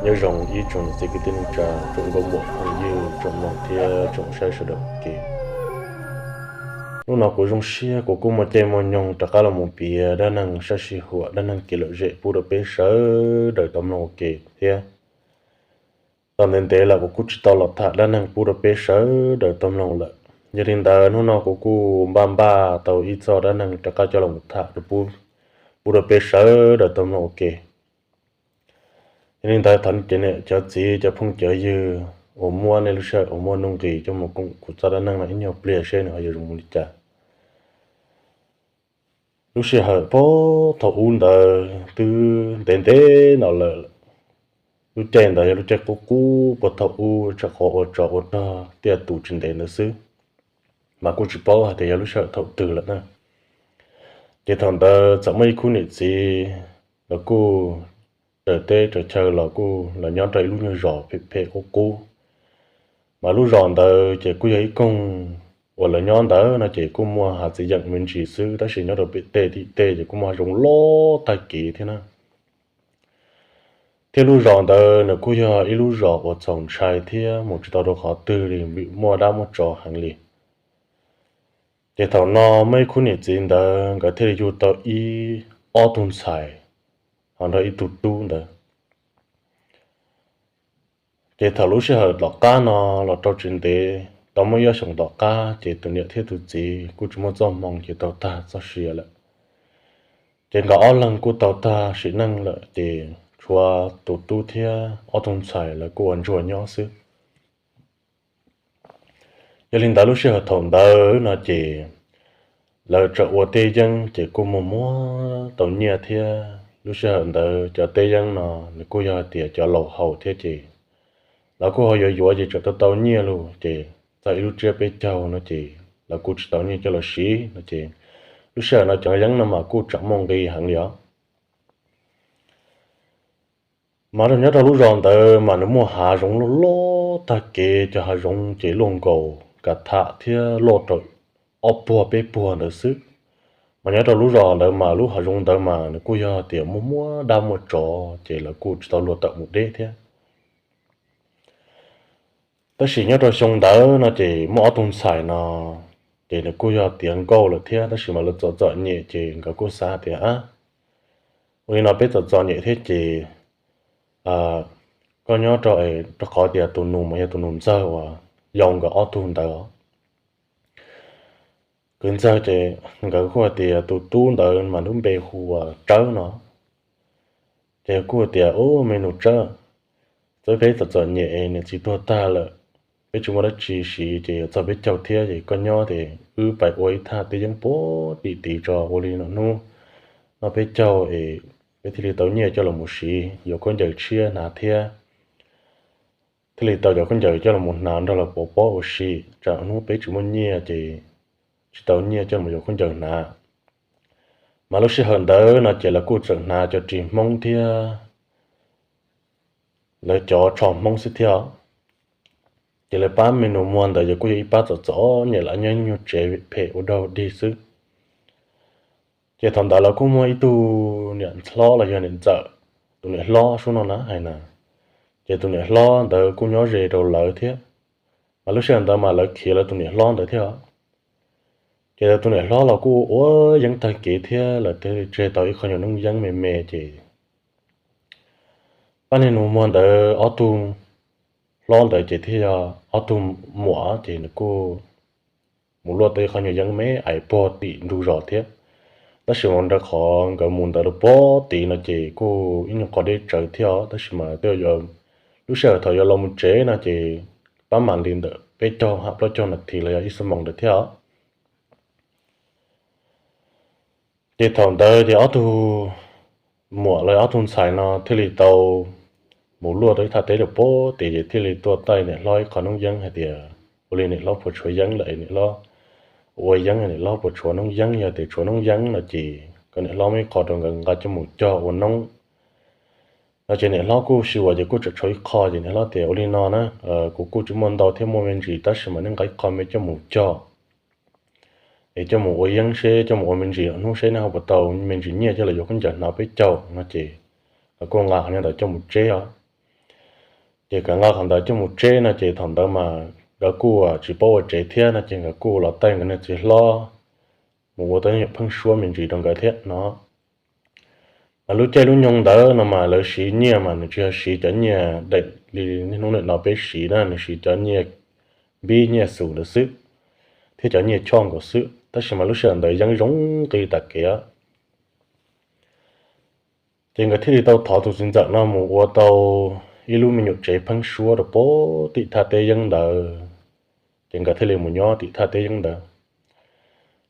Nyob zoo ib tsoom niam txiv kwv tij neej tsa, tsoom nkauj muam phooj ywg, tsoom mloog thiab tsoom saib sawv daws ua ke. Hnub no kuv zoo siab kuv kuj muaj caij muaj nyoog rov qab los mus piav dab neeg sab sij huam, dab neeg kev lom zem pub rau peb sawv daws tau mloog ua ke thiab. Tau ntev ntev lawm kuv kuj tsis tau los tham dab neeg pub rau peb sawv daws tau mloog lawm. Yog li ntawd hnub no kuv kuj npaj npaj tau ib txoj dab neeg rov qab coj los mus tham rau pub, pub rau peb sawv daws tau mloog ua ke. Yog li ntawd thov nej cov niam cov txiv cov phooj cov ywg uas muab nej lub sij hawm uas muaj nuj nqis coj mus koom kuv txoj dab neeg no ib nyuag pliag seb nws ho yuav zoo li cas. Lub sij hawm puag thaum ub ntawd twb ntev ntev no lawm. Lub caij ntawd yog lub caij qub qub puag thaum ub, tsam qhov ua tsov ua rog tiaj tus tsis ntev ntawd xwb, mas kuj tsis paub hais tias yog lub sij hawm thaum twg lawm na. Ces thaum ntawd txawm muaj ib khub niam txiv los kuj raws teb raws chaw los kuj los nyob rau ib lub nyuag zos phem phem qub qub. Mas lub zos ntawd ces kuj yog ib koog uas lawv nyob ntawd no ces kuj muaj hav txiv yeem me ntsis xwb, tab sis nyob rau pem tej tim tej ces kuj muaj hav zoov loj tag kev thiab na. Thiab lub zos ntawd nws kuj yog ib lub zos uas txaus ntshai thiab mus tsis tau rau qhov twg li vim muaj dab muaj tsov heev li. Ces thaum no muaj ib khub niam txiv ntawd nkawd thiaj li yug tau ib, ob tug ntxhais, ho nrog ib tug tub ntawd. Ces thaum lub sij hawm tom qab no los rau tsis ntev, tau muaj ib ob xyoos tom qab ces tus niam thiab tus txiv kuj tsis muaj txoj hmoo ces tau tag txoj sia lawm. Ces nkawd ob leeg kuj tau tag sim neej lawm ces tshuav tus tub thiab ob tug ntxhais lawv kuj ua ntsuag nyob xwb. Yog li ntawd lub sij hawm thaum ntawd no ces lawv tseem ua teb yeeb ces kuj muaj muab tau nyiaj thiab. Lub sij hawm ntawd cov teb yeeb no nws kuj yog hais tias cov laus haus thiab ces lawv kuj ho yuav yuav ces tseem tau tau nyiaj lug ces txog ib lub tsiab peb caug no ces lawv kuj tsis tau nyiaj coj los siv no ces lub sij hawm no cov yeeb no mas kuj tseem muaj nqis heev li os. Mas nyob rau lub zos ntawd mas nws muaj hav zoov loj loj tag kev, cov hav zoov ces luaj nkaus kav tham thiab loj rau ob puag peb puag ntawd xwb. Mas nyob rau lub zos ntawd mas lub hav zoov ntawd mas nws kuj yog tias muaj muaj dab muaj tsov ces lawv kuj tsis tau luag tawm mus deb thiab. Tab sis nyob rau xyoo ntawd no ces muaj ob tug ntxhais no ces nws kuj yog tiav nkauj lawm thiab, tab sis mas lawv txom txom nyem ces nkawd kuj xav tias, ua li no peb txom txom nyem thiab ces koj nyob rau, rau qhov tias tus nus mas yog tus nus ntxawg uas yau nkawd ob tug ntawd os. Kwv ntxawg ces nkawd kuj hais tias tus tub ntawd mas lub npe hu ua Tsawb no. Ces kuj hais tias, Ub, me nus Tsawb, txawm peb txom txom nyem es niam txiv tuag tag lawm, peb tsis muaj dab tsi siv ces yuav txog peb caug thiab ces koj nyob ces wb pais ua ib thaj teb yeeb puag tim tid tso, ua li no hnub no peb caug es peb thiaj li tau nyiaj coj los mus siv, yuav khaub ncaws tshiab hnav thiab thiaj li tau cov khaub ncaws coj los mus hnav nrog lawv pov pob ua si, tsam hnub peb tsis muaj nyiaj ces tsis tau nyiaj coj mus yuav khaub ncaws hnav. Mas lub sij hawm ntawd no ces lawv kuj tseem hnav cov ris Hmoob thiab lawv cov tsho Hmoob xwb thiab. Ces lawv pab me nus muag ntawd yog kuj yog ib pab txom txom nyem lam nyob nyuag tsev phem ua dog dig xwb. Ces thaum ntawd lawv kuj muaj ib tug niam hlob los yog niam ntxawm, tus niam hlob sub no na hais na. Ces tus niam hlob ntawd kuj nyob ze rau lawv thiab, mas lub sij hawm ntawd mas lawv khiav lawv tus niam hlob ntawd thiab. Ces lawv tus niam hlob los kuj ua yeeb tag kev thiab lawv thiaj tseg tau ib qho nyuag noob yeeb me me ces pab niag nus muag ntawd ob tug hlob ntawd ces thiaj yog ob tug muam ces nws kuj mus luaj tau ib qho nyuag yeeb me ais puag tim ntug zos thiab. Tab sis mas nrog qhov nkawd mus ntawd rau puag tid no ces kuj ib nyuag qhov deb tsawv thiab os, tab sis mas twb yog lub sij hawm thaum yuav los mus tsev no ces pab mam li ntawm peb caug ham plaub caug nas this los yog ib xuab moos ntawd thiab os. Ces thaum ntawd ces ob tug muam los ob tug ntxhais no thiaj li tau mus luaj tau ib thaj teb rau puag tid ces thiaj li tuaj taij niam hlob ib qho noob yeeb hais tias, ua li niam hlob puas tshuav yeeb lawm, niam hlob ua yeeb, niam hlob puas tshuav noob yeeb, yog tias tshuav noob yeeb no ces kom niam hlob muab ib qho rau nkawd nqa coj mus cog ua noob. No ces niam hlob kuj xyuas ces kuj tseem tshuav ib qho ces niam hlob tias, Ua li no na, kuv kuj tsis muaj ntau thiab muaj me ntsis, tab sis mas nej nqa ib qho me coj mus cog es coj mus ua yeeb seb, coj mus ua me ntsis, hnub seb nej ho puas tau me ntsis nyiaj coj los yuav khaub ncaws hnav peb caug. No ces nkawd kuj nqa qhov ntawd coj mus tseb os. Ces nkawd nqa qhov ntawd coj mus tseb no ces thaum ntawd mas nkawd kuj tsis paub ua tsev thiab no ces nkawd kuj los taij nkawd niag txiv hlob mus ua tej nyuam pheeb suab me ntsis rau nkawd thiab no. Mas lub caij lub nyoog ntawd no mas lawv siv nyiaj mas nws tsis yog siv cov nyiaj daim li niaj hnub niam no peb siv na, nws siv cov nyiaj npib nyiaj xus ntawd xwb, thiab cov nyiaj choj nkaus xwb, tab sis mas lub sij hawm ntawd yeeb zoo nqi tas kev. Ces nkawd thiaj li tau thov tus txiv ntxawm no mus ua tau ib lub me nyuam tsev pheeb suab rau pem tim thaj teb yeeb ntawd. Ces nkawd thiaj li mus nyob tim thaj teb yeeb ntawd.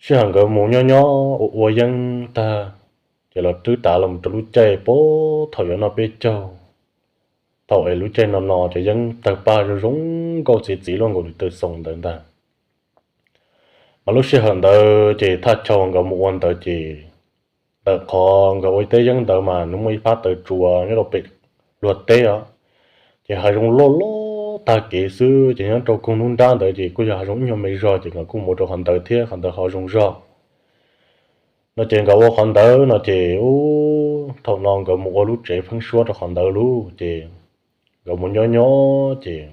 Sij hawm nkawd mus nyob nyob ua ua yeeb tag, ces los twb tav los rau lub caij pem thaum yuav noj peb caug, thaum es lub caij no no cov yeeb tawg paj zoo zoo nkauj txiv txiv luaj nkaus li taw xoos ntawd ntag. Mas lub sij hawm ntawd ces thaj chaw nkawd mus ua ntawd ces ntawm qhov nkawd ua teb yeeb ntawd mas nws muaj ib phab taw tsua nyob rau pem luag teb os. Ces hav zoov loj loj tag kev xwb ces nyob rau koog hnub nrab ntawd ces kuj yog hav zoov ib nyuag me zog ces nkawd kuj mus ua rau qhov ntawd thiab qhov ntawd ho zoo zog no ces nkawd ua qhov ntawd no ces ub thaum no nkawd mus ua lub tsev pheeb suab rau qhov ntawd lub ces nkawd mus nyob nyob ces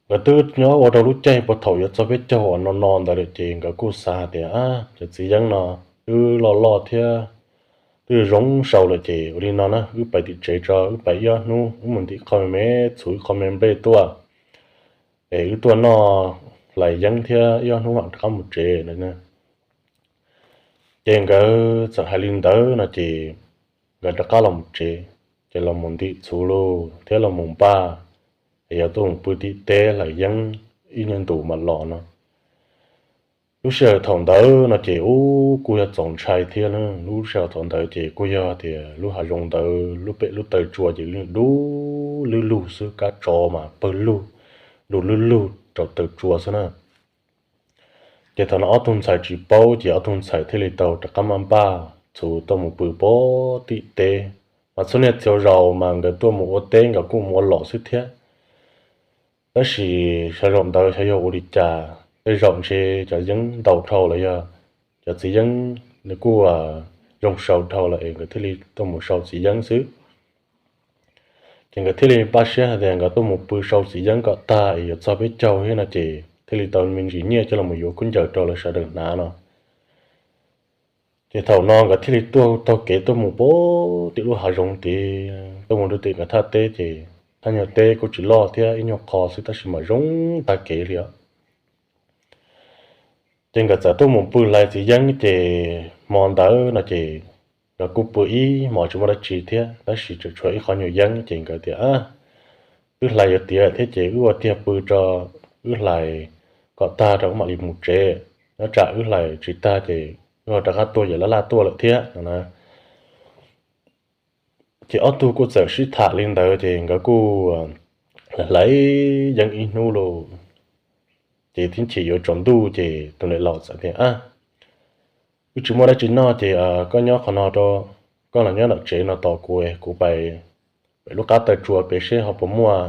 nkawd twb nyob ua rau lub caij puag thaum yuav txog peb caug uas no no ntawd lawm ces nkawd kuj xav hais tias, Ab, cov txiv yeeb no twb loj loj thiab twb zoo sau lawm ces ua li no na, wb pais tim tsev tso, wb pais ib ob hnub wb mus ntim qho me me txhuv ib qho me nplej tuaj es wb tuaj noj hlais yeeb thiab ib ob hnub mam rov qab mus tsev no. Ces nkawd txawm hais li ntawd no ces nkawd rov qab los mus tsev, ces los mus ntim txhuv lug thiab los mus npaj es yuav tuaj mus pw tim teb hlais yeeb ib nyuag ntus mam los no. Lub sij hawm thaum ntawd no ces ub kuj yog txaus ntshai thiab na, lub sij hawm thaum ntawd ces kuj yog tias lub hav zoov ntawd lub pem lub taw tsua ces dub lub lug xwb, kab tsov mas pawg lug, lug lub lug rau taw tsua xwb na. Ces thaum no ob tug ntxhais tsis paub ces ob tug ntxhais thiaj li tau rov qab maj npaj txhuv tuaj mus pw pem tim teb. Mas txhua niaj txhua zaus mas nkawd tuaj mus ua teb nkawd kuj mus ua lom xwb thiab. Tab sis xyov zaum ntawd xyov yog ua li cas, tej zaum ntshe cov yeeb ntau dhau los yog cov txiv yeeb nws kuj zoo sau dhau lawm es nkawd thiaj li tuaj mus sau txiv yeeb xwb. Ces nkawd thiaj li npaj siab hais tias nkawd tuaj mus pw sau txiv yeeb kom tag es yuav txog peb caug thiab no ces thiaj li tau me ntsis nyiaj coj los yuav khaub ncaws rau lawv sawv daws hnav no. Ces thaum no nkawd thiaj li tuaj taug kev tuaj mus pem tim lub hav zoov tid, tuaj mus rau tim nkawd thaj teb ces thaj nyuag teb kuj tsis loj thiab, ib nyuag qho xwb tab sis mas zoo tag kev li os. Ces nkawd txawm tuaj mus pw hlais txiv yeeb ces hmo ntawd no ces nkawd kuj pw ib hmos tsis muaj dab tsi thiab, tab sis tseem tshuav ib qho nyuag yeeb ces nkawd tias, Twb hlais yuav tiav thiab ces wb ua tiag pw tso, wb hlais kom tag rau wb mam li mus tsev, nyob tsam wb hlais tsis tag ces wb ho rov qab tuaj ces laj laj tuaj lawm thiab no na. Ces ob tug kuj txawm sib tham li ntawd ces nkawd kuj hlais yeeb ib hnub lauj, ces tib chim yuav tsaus ntuj ces tus niam laus txawm tias, Wb tsis muaj dab tsi noj ces koj nyob qhov no rau, koj los nyob nram tsev no tos kuv, kuv pais pem lub qab taw tsua pem seb ho puas muaj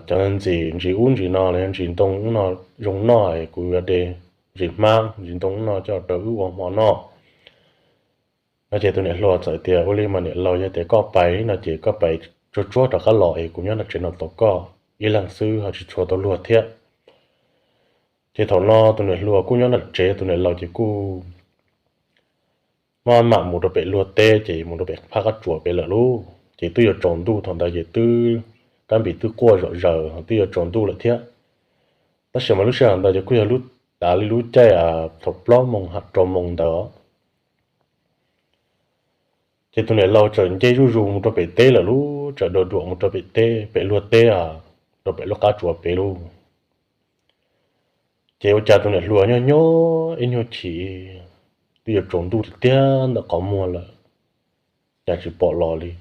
cov ntsis, ntsis ub ntsis no los yog ntsis ntoo ub no zoo noj es kuv yuav de ntsis hmab ntsis ntoo ub no coj rau wb ua hmo noj no. Ces tus niam hluas txawm tias, Ua li mas niam laus, yog tias koj pais no ces koj pais tsuag tsuag rov qab los es kuv nyob nram tsev no tos koj, ib leeg xwb ho tsis tshua tau luag thiab. Ces thaum no tus niam hluas kuj nyob nram tsev, tus niam laus ces kuj maj mam mus rau pem luag teb ces mus rau pem phab qab tsuas pem lawm lauj. Ces twb yuav tsaus ntuj, thaum ntawd ces twb kab npis twb quaj zom zaws, twb yuav tsaus ntuj lawm thiab. Tab sis mas lub sij hawm ntawd ces kuj yog lub, tav li lub caij thaum plaub moos rau moos ntawd. Ces tus niam laus txawm nce zuj zus mus rau pem teb lawm lauj, txawm dua duam mus rau pem teb, pem luag teb, rau pem lub qab tsuas pem lauj. Ces ua cas tus niam hluas nyob nyob ib nyuag chim, twb yuav tsaus ntuj tiag tiag ntawm qhov muag lawm, cas tsis pom los li.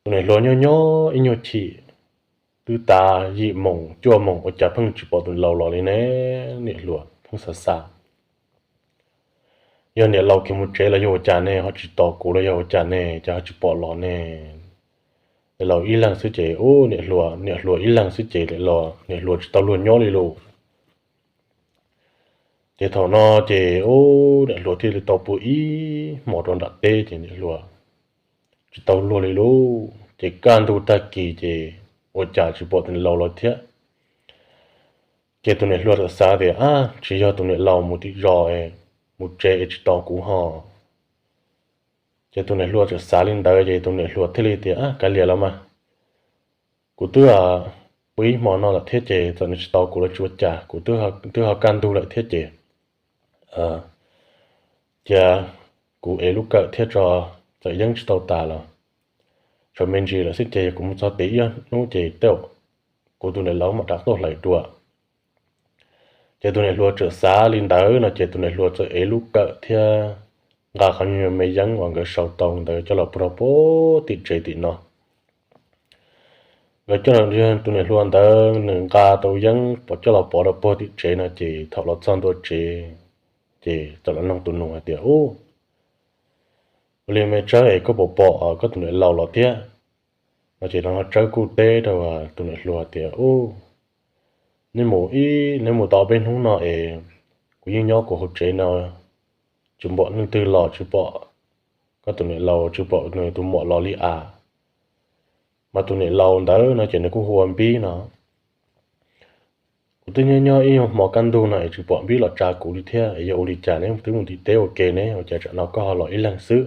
Tus niam hluas nyob nyob ib nyuag chim, twb tav yim moos cuaj moos ua cas pheej tsis pom tus niam laus los li ne. Niam hluas pheej xav xav, yog niam laus khiav mus tsev los yog ua cas ne, ho tsis tos kuv los yog ua cas ne, cas ho tsis pom los ne. Niam laus ib leeg xwb ces, ub, niam hluas, niam hluas ib leeg xwb ces niam hluas tsis tau luag nyob li lauj. Ces thaum no ces, ub, niam hluas thiaj li tau pw ib hmos rau nram teb ces niam hluas tsis tau luag li lauj. Ces kaj ntug tag kis ces ua cas tsis pom tus niam laus los thiab. Ces tus niam hluas txawm xav tias, ab, tsis yog tus niam laus mus tim zos, mus tsev es tsis tau kuv ho. Ces tus niam hluas txawm xav li ntawd ces tus niam hluas thiaj li tias, ab, kav liam los mas, kuv twb pw ib hmo no lawm thiab ces txawm nws tsis tau kuv los tsis ua cas, kuv twb ho kaj ntug lawm thiab ces cia kuv ev lub kawm thiab tso, txawm yeeb tsis tau tas los tshuav me ntsis lawm xwb ces yog kuv mus txog tid ib hnub ces tej zaum kuv tus niam laus mam rov tuaj hlais dua. Ces tus niam hluas txawm xav li ntawd no ces tus niam hluas txawm ev lub kawm thiab nqa qhov me yeeb uas nkawd sau tau ntawd coj los pov rau puag tim tsev tim no. Nkawd coj, tus niam hluas ntawd nws nqa tau yeeb pov coj los pov rau puag tim tsev no ces thaum los txog ntua tsev ces txawm los nug tus nus hais tias, ub, ua li me Tsawb es koj puas pom koj tus niam laus los thiab? No ces no Tsawb kuj teb rau tus niam hluas tias, ub, neb mus ib, neb mus tau peb hnub no es kuv yeej nyob kuv hauv tsev no, tsis pom leej twg los, tsis pom koj tus niam laus, tsis pom nws tus muam los li as. Mas tus niam laus ntawd no ces nws kuj hu ua Npib no. Kuv twb nyob nyob ib hmo kaj ntug no es tsis pom Npib los tsa kuv li thiab, yog ua li cas neb twb mus tim teb ua ke ne, ua cas tsam no koj ho los ib leeg xwb?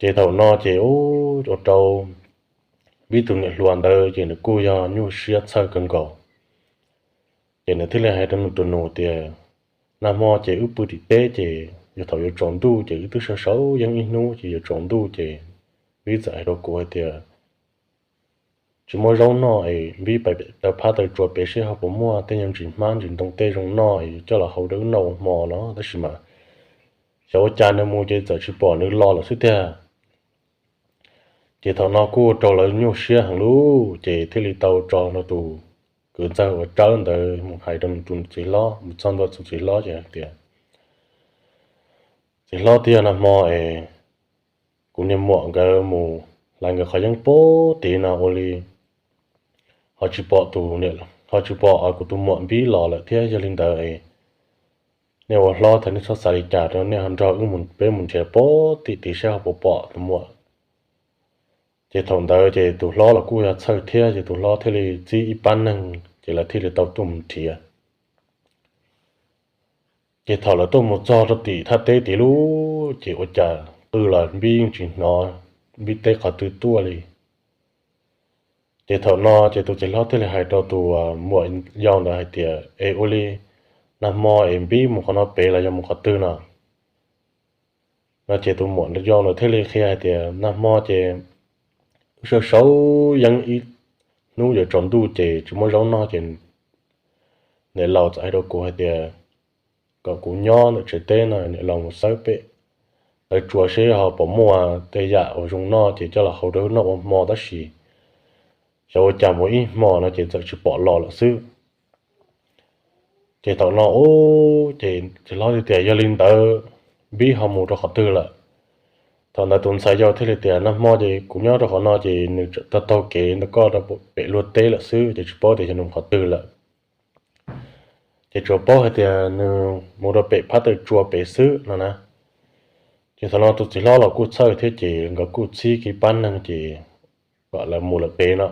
Ces thaum no ces ua rau Npib tus niam hluas ntawd ces nws kuj yog nyuaj siab txhawj kawg nkaus. Ces nws thiaj li hais rau nws tus nus tias, nag hmo ces wb pw tim teb ces yog thaum yuav tsaus ntuj ces wb twb sawv sau yeeb ib hnub ces yuav tsaus ntuj ces Npib txawm hais rau kuv hais tias, tsis muaj zaub noj es Npib pais taw phab taw tsua pem seb ho puas muaj tej nyuag ntsis hmab ntsis ntoo tej zoo noj es coj los hau rau wb noj ua hmo no, tab sis mas xyov ua cas nws mus ces txawm tsis pom nws los lawm xwb tiag. Ces thaum no kuj ua rau lawv nyuaj siab heev lub, ces thiaj li tau tso rau tus kwv ntxawg uas Tsawb ntawd mus hais rau tus txiv hlob, mus txog ntua tus txiv hlob ces hais tias, txiv hlob, twb yog nag hmo es kuv niag muam nkawd mus hlais nkawd qhov yeeb puag tid no ua li ho tsis pom tus, ho tsis pom kuv tus muam Npib los lawm thiab, yog li ntawd nej ua hlob thaum nej txhob xav li cas rau, nej ho nrog wb mus, peb mus nrhiav puag tim tid saib ho puas pom tus muam. Ces thaum ntawd ces tus hlob los kuj yog txhawj thiab, ces tus hlob thiaj li txib ib pab neeg ces lawv thiaj li tau tuaj mus nrhiav. Ces thaum lawv tuaj mus txog rau tim thaj teb tid lub, ces ua cas qw los Npib yeej tsis hnov Npib teb qhov twg tuaj li. Ces thaum no ces tus txiv hlob thiaj li hais rau tus muam yau ntawd hais tias, es ua li nag hmo es Npib mus qhov no pem los yog mus qhov twg no? No ces tus muam yau ntawd thiaj li qhia hais tias, nag hmo ces wb sawv sau yeeb ib hnub yuav tsaus ntuj ces tsis muaj zaub noj ces niam laus txawm hais rau kuv hais tias kom kuv nyob ntawm tsev teb no, niam laus mus xawb pem taw tsua seb ho puas muaj tej yam uas zoo noj ces coj los hau rau wb noj ua hmo, tab sis xyov ua cas mus ib hmo no ces txawm tsis pom los lawm xwb. Ces thaum no ces txiv hlob thiaj tias, yog li ntawd Npib ho mus rau qhov twg lawm? Thaum ntawd tus ntxhais yau thiaj li tias, nag hmo ces kuv nyob rau qhov no ces nws taug taug kev ntawm koj rau pem luag teb lawm xwb, ces tsis paub tias yog nws mus qhov twg lawm. Ces tsuas paub hais tias nws mus rau pem phab taw tsua pem xwb no na. Ces thaum no tus txiv hlob los kuj txhawj thiab ces nkawd kuj txib kiag pab neeg ces kom lawv mus lawm pem no.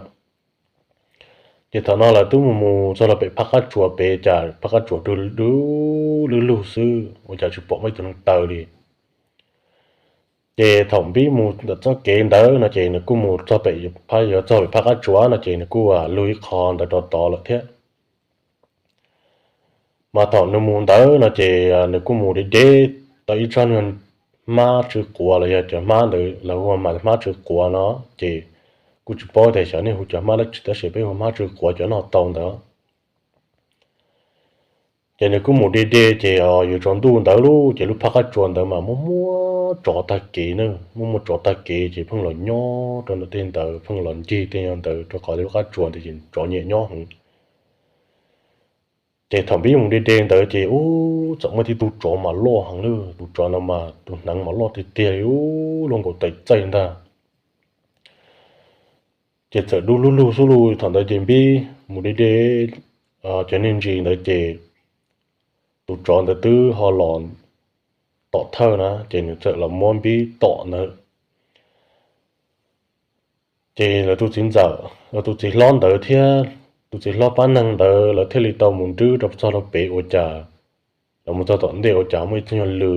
Ces thaum no lawv twb mus mus txog rau pem phab qab tsuas pem, cas phab qab tsuas dub lub lub lug xwb, ua cas tsis pom muaj ib tug neeg taw li. Ces thaum Npib mus ntawm txoj kev ntawd no ces nws kuj mus txog pem, yuav txog pem phab qab tsuas no ces nws kuj lug ib qho ntawd rau tod lawm thiab. Mas thaum nws mus ntawd no ces nws kuj mus deb deb tau ib tsob nyuag hmab tsw quav los yog cov hmab ntawd lawv hu ua mas hmab tsw quav no, ces kuj tsis paub tias xyov nej hu cov hmab dab tsi tab sis peb hu hmab tsw quav cov noj tau ntawd. Ces nws kuj mus deb deb ces yuav tsaus ntuj ntawd lub, ces lub phab qab tsuas ntawd mas muaj muaj tsov tag kev na, muaj muaj tsov tag kev ces pheej los nyob rau ntawm tej ntawd, pheej los ncig tej ntawd rau qhov lub qab tsuas ntawd ces tsov nyiam nyob heev. Ces thaum Npib mus deb deb ntawd ces ub, txawm muaj tib tug tsov mas loj heev li, tus tsov ntawd mas tus hneev mas loj tiag tiag li, ub, luaj nkaus tais txaij ntag. Ces txawm dub lub lug xub lug, thaum ntawd ces Npib mus deb deb cov niag ntsis ntawd ces tus tsov ntawd twb ho los tom thawj na, ces nws txawm los muab Npib tom ntawd. Ces lawv tus txiv ntxawm, lawv tus txiv hlob ntawd thiab tus txiv hlob pab neeg ntawd lawv thiaj li tau mus nrwb rau txog rau pem ua cas, lawv mus txog tom ntej ua cas muaj ib tug nyuag lw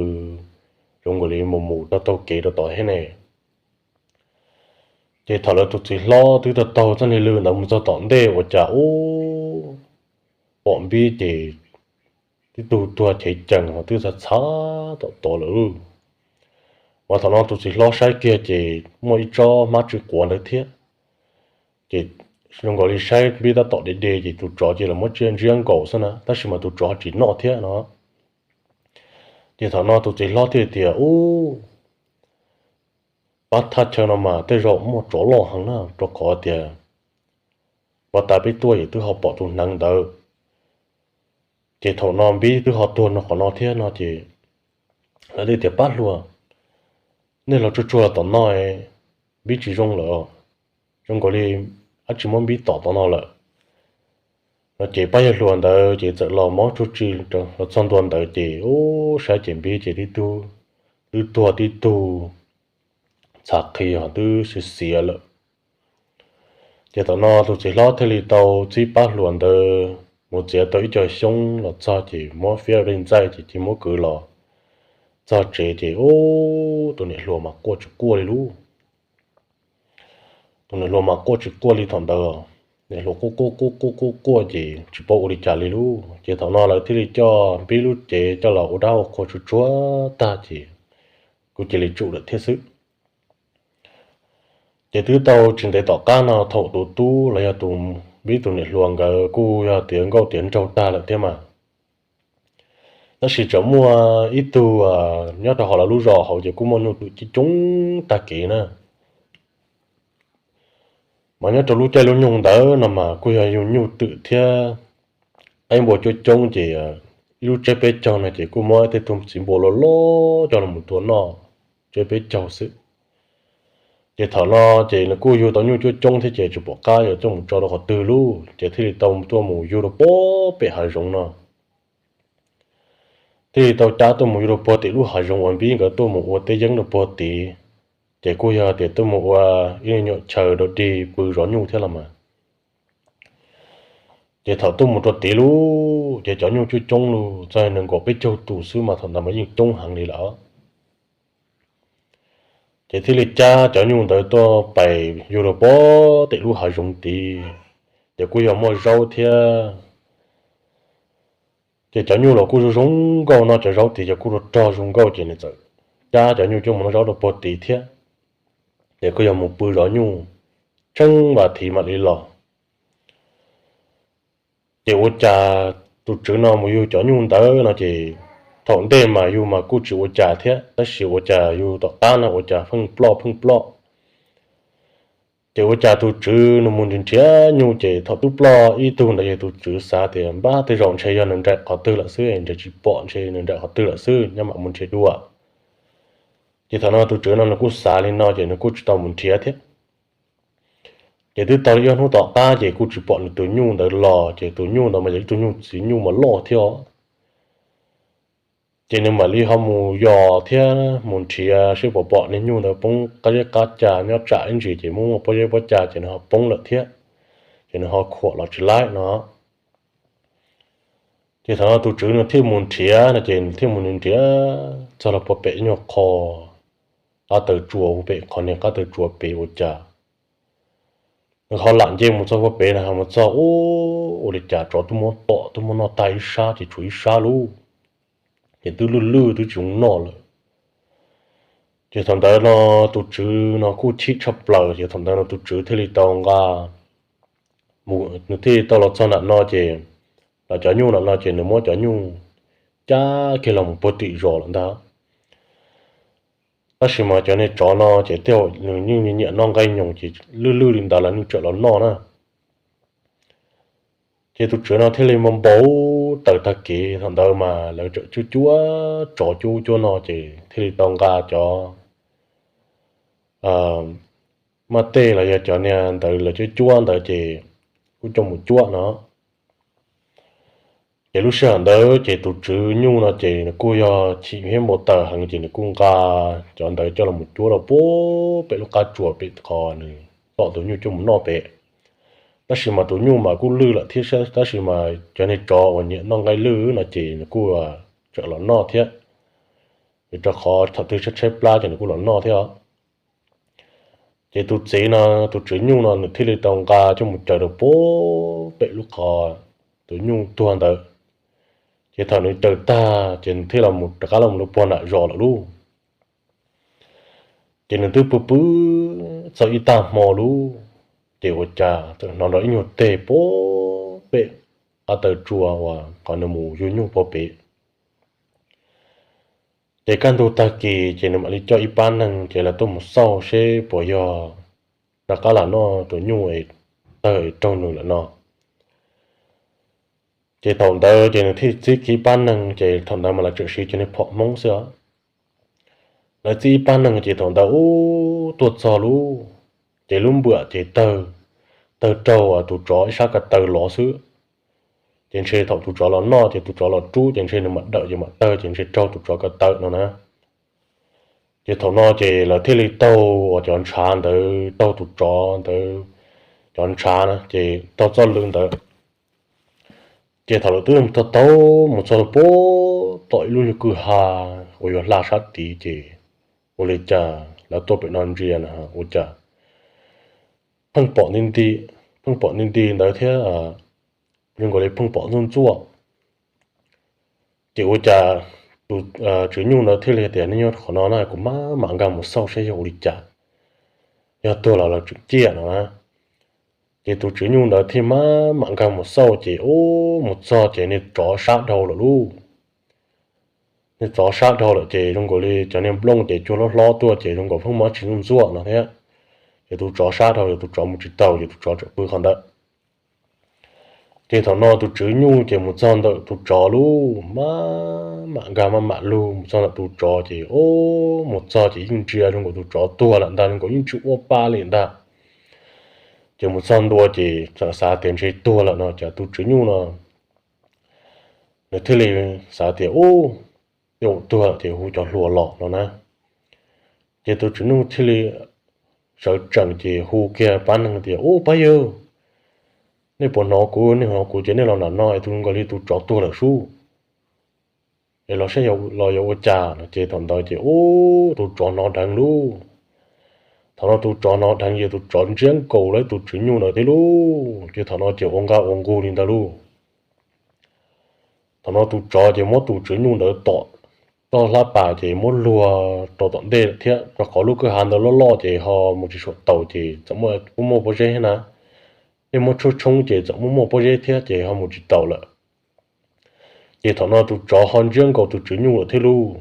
zoo nkaus li mus mus taug taug kev rau tom thiab ne. Ces thaum lawv tus txiv hlob twb taug taug txoj niag lw ntawd mus txog tom ntej ua cas ub, pom Npib ces tib tug tuag chev cees ho twb txhav txhav tom tod lawm. Uas thaum no tus txiv hlob saib kiag ces muaj ib tsob hmab tsw quav ntawd thiab. Ces zoo nkaus li saib Npib tab tom de de ces tus tsov ces los muab tsiaj ntsiab nkaus xwb na, tab sis mas tus tsov tsis noj thiab no. Ces thaum no tus txiv hlob thiaj tias, ub, pab thaj chaw no mas tej zaum muaj tsov loj heev na, rau qhov tias puag ta peb tuaj ces twb ho pom tus hneev ntawd. Ces thaum no Npib twb ho tuag no qhov no thiab no ces lawv thiaj tias, pab hluas, nej los tsuag tsuag los tom no, Npib tsis zoo lawm, zoo nkaus li dab tsi muab Npib tom tom no lawm no. Ces pab yawg hluas ntawd ces txawm los mov tsuj tsi los txog ntua ntawd ces ub, saib ces Npib ces tib tug twb tuag tib tug txhav qhi ho twb xiav xiav lawm. Ces thaum no tus txiv hlob thiaj li tau txib pab hluas ntawd mus txiav tau ib co xyoob los txog ces muab fiab dej ntxaij ces cia muab kwv los txog tsev ces ub, tus niam hluas mas quaj tsis quaj li lub. Tus niam hluas mas quaj tsis quaj li thaum ntawd, niam hluas quaj quaj quaj quaj quaj quaj ces tsis paub ua li cas li lub. Ces thaum no lawv thiaj li coj Npib lub cev coj los ua dab ua qhua tsuag tsuag tag ces kuj cia li tsum lawm thiab xwb. Ces twb tau tsis ntev tom qab no thaum tus tub los yog tus Npib tus niam hluas nkawd kuj yog tiav nkauj tiav nraug tag lawm thiab mas, tab sis tseem muaj ib tug nyob rau hauv lawv lub zos hauv ces kuj muaj nyuj twm coob coob tag kev na. Mas nyob rau lub caij lub nyoog ntawd no mas kuj yog yug nyuj twm thiab qaib npua coob coob ces ib lub tseb peb caug no ces kuj muab tej tug txiv npua loj loj coj los tua noj tseb peb caug xwb. Ces thaum no ces nws kuj yug tau nyuj coob coob thiab ces tsis pom qab yuav coj mus tso rau qhov twg lub ces thiaj li tau tuaj mus yug rau puag pem hav zoov no. Thiaj li tau cab tuaj mus yug rau puag tim lub hav zoov uas Npib nkawd tuaj mus ua teb yeeb rau puag tid. Ces kuj yog tias tuaj mus ua ib nyuag chaw rau dig pw zov nyuj thiab los mas. Ces thaum tuaj mus rau tid lub ces cov nyuj coob coob lug txog nees nkaum peb caug tus xwb mas thaum ntawd mas yeej coob heev li lawm. Ces thiaj li cab cov nyuj ntawd tuaj pais yug rau puag tim lub hav zoov tid. Ces kuj yog muaj zaub thiab. Ces cov nyuj los kuj zoo zoo nkauj, noj cov zaub tid ces kuj rog rog zoo nkauj ces nws txawm cab cov nyuj coj mus noj zaub rau puag tid thiab. Ces kuj yog mus pw zov nyuj tsheej vas thiv mam li los. Ces ua cas tus tswv no mus yug cov nyuj ntawd no ces thaum ntej mas yug mas kuj tsis ua cas thiab, tab sis ua cas yug tom qab no ua cas pheej ploj pheej ploj. Ces ua cas tus tswv nws mus nrhiav nrhiav nyuj ces thaum twb ploj ib tug ntawd ces tus tswv xav tias npab tej zaum ntshe yog nws nraim qhov twg lawm xwb, nrhiav tsis pom ntshe nws nraim qhov twg lawm xwb, nyob mam mus nrhiav dua. Ces thaum no tus tswv no nws kuj xav li no ces nws kuj tsis tau mus nrhiav thiab. Ces twb tau li ib hnub tom qab ces kuj tsis pom nws tus nyuj ntawd los, ces tus nyuj ntawd mas yog ib tug nyuj txiv nyuj mas loj thiab os. Ces nws mam li ho mus yos thiab mus nrhiav seb puas pom niag nyuj ntawd poob qab zeb qab ca nyob tsam ib ntsis ces muaj muaj pob zeb pob ca ces nws ho poob lawm thiab, ces nws ho khuam los tsis laib no. Ces thaum no tus tswv nws thiaj mus nrhiav no ces nws thiaj mus nrhiav txog los puag pem ib nyuag qho qab taw tsua, pem qhov niag qab taw tsua pem ua cas nws ho lam nce mus txog puag pem no, ho mus txog ub, ua li cas tsov twb muab tom twb muab noj tag ib sab ces tshuav ib sab lub, ces twb lwj lwj twb tsis zoo noj lawm. Ces thaum ntawd no tus tswv no kuj chim tshaj plaws, ces thaum ntawd no tus tswv thiaj li tau nqa, nws thiaj li tau los txog nram no ces los cov nyuj nram no ces nws muab cov nyuj cab kiag los mus puag tim zos lawm ntag. Tab sis mas cov niag tsov no ces tej zaum nws yeej nyiam noj nqaij nyoos ces lwj lwj li ntawd los nws tseem los noj na. Ces tus tswv no thiaj li npau npau taws tag kev, thaum ntawd mas lawv tseem cuab cuab tsov cuab cuab no ces thiaj li tau nqa cov maj tej los yog cov niag ntawd lawv cuab cuab ntawd ces kuj coj mus cuab no. Ces lub sij hawm ntawd ces tus tswv nyuj no ces nws kuj yog chim thiab npau taws heev ces nws kuj nqa cov ntawd coj los cuab rau puag pem lub qab tsua pem qhov nws tom tus nyuj coj mus noj pem. Tab sis mas tus nyuj mas kuj lwj lawm thiab, tab sis mas cov niag tsov uas nyiam noj nqaij lwj no ces nws kuj tseem los noj thiab. Nws rau qhov thaum twg tshaib tshaib plab ces nws kuj los noj thiab os. Ces tus txiv no, tus tswv nyuj no nws thiaj li tau nqa coj mus cuab rau pem lub qhov tus nyuj tuag ntawd. Ces thaum nws cuab tag ces nws thiaj los rov qab los lub puag nram zos lawm lauj. Ces nws twb pw pw txog ib tag hmo lauj, ces ua cas txawm hnov nrov ib nyuag teg pem qab taw tsua uas qhov nws mus yug nyuj puag pem. Ces kaj ntug tag kis ces nws mam li coj ib pab neeg ces lawv tuaj mus xauj seb puas yog rov qab los noj tus nyuj tawg raug nws lawm no. Ces thaum ntawd ces nws thiaj txib kiag ib pab neeg, ces thaum ntawd mas lawv tseem siv cov niag phom Hmoob xwb os. Lawv txib ib pab neeg ces thaum ntawd ub tuaj txog lauj, ces lub npuam ces tawg, tawg raug tus tsov ib sab ko taw los xwb. Ces ntshe thaum tus tsov los noj ces tus tsov los rub ces ntshe nws mam dawm ces mam tawg ces ntshe raug tus tsov ko taw no na. Ces thaum no ces lawv thiaj li taug uas cov ntshav ntawd, taug tus tsov ntawd cov ntshav na, ces taug txoj lw ntawd. Ces thaum lawv twb taug taug mus txog rau pem tom ib lub nyuag kwj ha uas yuav hla sab tid ces ua li cas lawv tuaj pem no ntsia na ua cas pheej pom nti nti, pheej pom nti nti ntawd thiab, zoo nkaus li pheej pom ntxuaj ntxuaj. Ces ua cas tus tswv nyuj ntawd thiaj li tias, nej nyob qhov no na, kuv mam mam nkag mus xauj saib yog ua li cas, yog tuag los los tseem ciaj no na. Ces tus tswv nyuj ntawd thiaj mam mam nkag mus xauj ces ub mus txog ces niag tsov sab dhau lawm lauj. Niag tsov sab dhau lawm ces zoo nkaus li cov niag nplooj ces cua hlob hlob tuaj ces zoo nkaus pheej muaj tsis ntxuaj ntxuaj no thiab. Ces tus tsov sab dhau ces tus tsov mus tsis taus ces tus tsov tseem pw qhov ntawd. Ces thaum no tus tswv nyuj ces mus txog ntawm tus tsov lauj, mam mam nkag mam mam lug mus txog ntawm tus tsov ces ub mus txog ces yeej ntsia zoo nkaus tus tsov tuag lawm ntag, zoo nkaus yeej tsis ua pa li ntag. Ces mus txog ntua ces txawm xav tias ntshe tuag lawm no ces tus tswv nyuj no nws thiaj li xav tias ub, tej zaum tuag lawm ces hu cov hluas los no na. Ces tus tswv nyuj thiaj li sawv tsees ces hu kiag pab neeg tias, ub pab yawg, nej puas hnov kuv, nej hnov kuv ces nej los nram no es tus zoo nkaus li tus tsov tuag lawm sub, es los saib los yuav ua cas no. Ces thaum ntawd ces ub tus tsov hnov dheev lauj. Thaum no tus tsov hnov dheev ces tus tsov ntsiab nkaus lawv tus tswv nyuj ntawd thiab lauj. Ces thaum no ces ua nqaj ua nqug li ntawd lauj. Thaum no tus tsov ces muab tus tswv nyuj ntawd tom toj hlab pas ces muab luag rau tom ntej lawm thiab, rau qhov lub kwj ha ntawd loj loj ces ho mus tsis suam taus ces txawm muaj pob zeb thiab na. Tej muab tshoob tshoob ces txawm muaj muaj pob zeb thiab ces ho mus tsis taus lawm. Ces thaum no tus tsov ho ntsiab nkaus tus tswv nyuj lawm thiab lauj.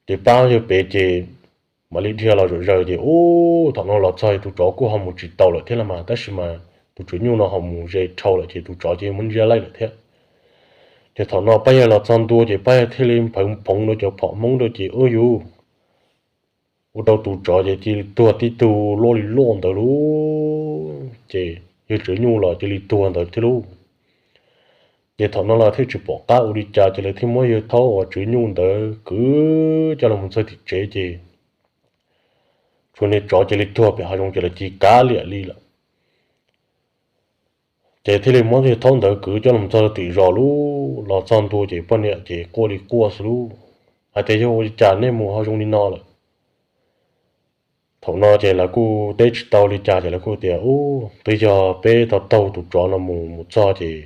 Ces pab yawg pem ces mam li dhia los zom zaws ces ub thaum no los txog tus tsov kuj ho mus tsis taus lawm thiab los mas, tab sis mas tus tswv nyuj no ho mus ze dhau lawm ces tus tsov ces muab ntsiab laij lawm thiab. Ces thaum no pab yawg los txog ntua ces pab yawg thiaj li nphawv phoov rau cov phom Hmoob rau ces ub yus ua rau tus tsov ces cia li tuag tib tug loj li loj ntawd lauj. Ces yawg tswv nyuj los cia li tuag ntawd thiab lauj. Ces thaum no lawv thiaj tsis pom qab ua li cas ces lawv thiaj muab yawg thaub uas tswv nyuj ntawd kwv coj los txog tim tsev ces tshuav niag tsov cia li tuag pem hav zoov ces lawv cia li kav liam li lawm. Ces thiaj li muab yawg thaub ntawd kwv coj los txog tim zos lauj. Los txog ntua ces poj niam ces quaj li quaj xwb lauj, hais tias yog ua li cas nej mus ho zoo li no lawm. Thaum no ces lawv kuj teb tsis tau li cas ces lawv kuj tias ub twb yog peb tau taug tus tsov no mus mus txog ces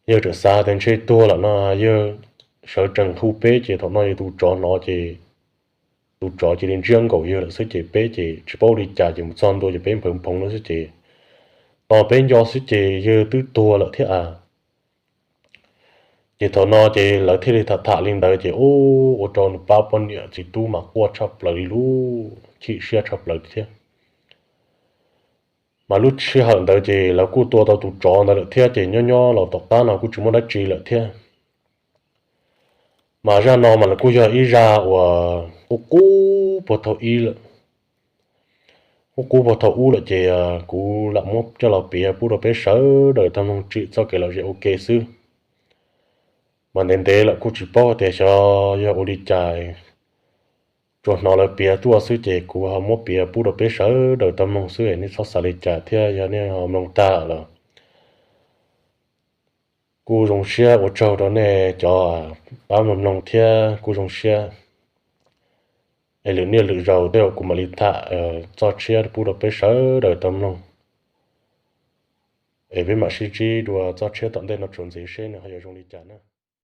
yawg tseem xav tias ntshe tuag lawm no, yawg sawv tsees hu peb ces thaum no yog tus tsov hnov ces tus tsov cia li ntsiab nkaus yawg lawm xwb ces peb ces tsis paub ua li cas ces mus txog ntua ces peb nphawv phoov lawm xwb ces tos peb nco xwb ces yawg twb tuag lawm thiab a. Ces thaum no ces lawv thiaj li tham tham li ntawd ces ub ua rau nws pab poj niam txiv tub mas quaj tshaj plaws li lauj, chim siab tshaj plaws thiab. Mas lub sij hawm ntawd ces lawv kuj tua tau tus tsov ntawd lawm thiab ces nyob nyob los tom qab no kuj tsis muaj dab tsi lawm thiab. Mas zaj no mas nws kuj yog ib zaj uas qub qub puag thaum ub lawm. Qub qub puag thaum ub lawm ces kuv lam muab coj los piav pub rau peb sawv daws tau mloog tsim txoj kev lom zem ua ke xwb. Mas ntev ntev lawm kuj tsis paub tias xyov yog ua li cas tsuas hnov lawv piav tuaj xwb ces kuv ho muab piav pub rau peb sawv daws tau mloog xwb, nej txhob xav li cas thiab yog nej ho mloog tag los kuj zoo siab. Ua tsaug rau nej cov pab mloog mloog thiab kuj zoo siab. Es lwm niaj lwm zaus tej zaum kuv mam li tham txoj tshiab pub rau peb sawv daws tau mloog. Es peb mam sib ntsib dua txoj tshiab tom ntej no tsuas ntxiv seb nws ho yuav zoo li cas na.